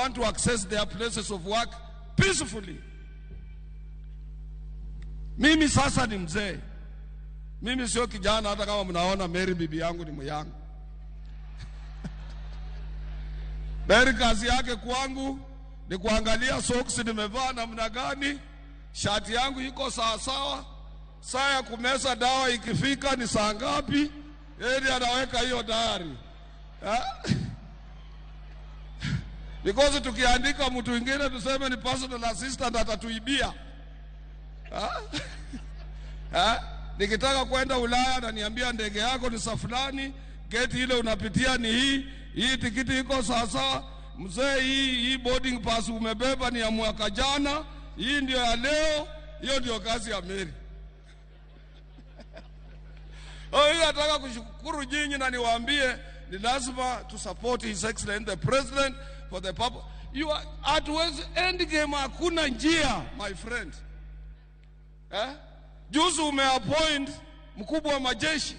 want to access their places of work peacefully. Mimi sasa ni mzee, mimi sio kijana, hata kama mnaona Mary bibi yangu ni myangu. Mary kazi yake kwangu ni kuangalia socks nimevaa namna gani, shati yangu iko sawa sawa, saa ya kumeza dawa ikifika ni saa ngapi, yeye anaweka hiyo diary. Because tukiandika mtu mwingine tuseme ni personal assistant atatuibia. Nikitaka kwenda Ulaya ananiambia ndege yako ni saa fulani, geti ile unapitia ni hii, hii tikiti iko sawa. Mzee, hii boarding pass umebeba ni ya mwaka jana, hii ndio ya leo. Hiyo ndio kazi ya Mary. Oh, hii nataka kushukuru nyinyi na niwaambie ni lazima to support His Excellency the President for the purpose. You are at end game, hakuna njia my friend. Juzi umeappoint mkubwa wa majeshi.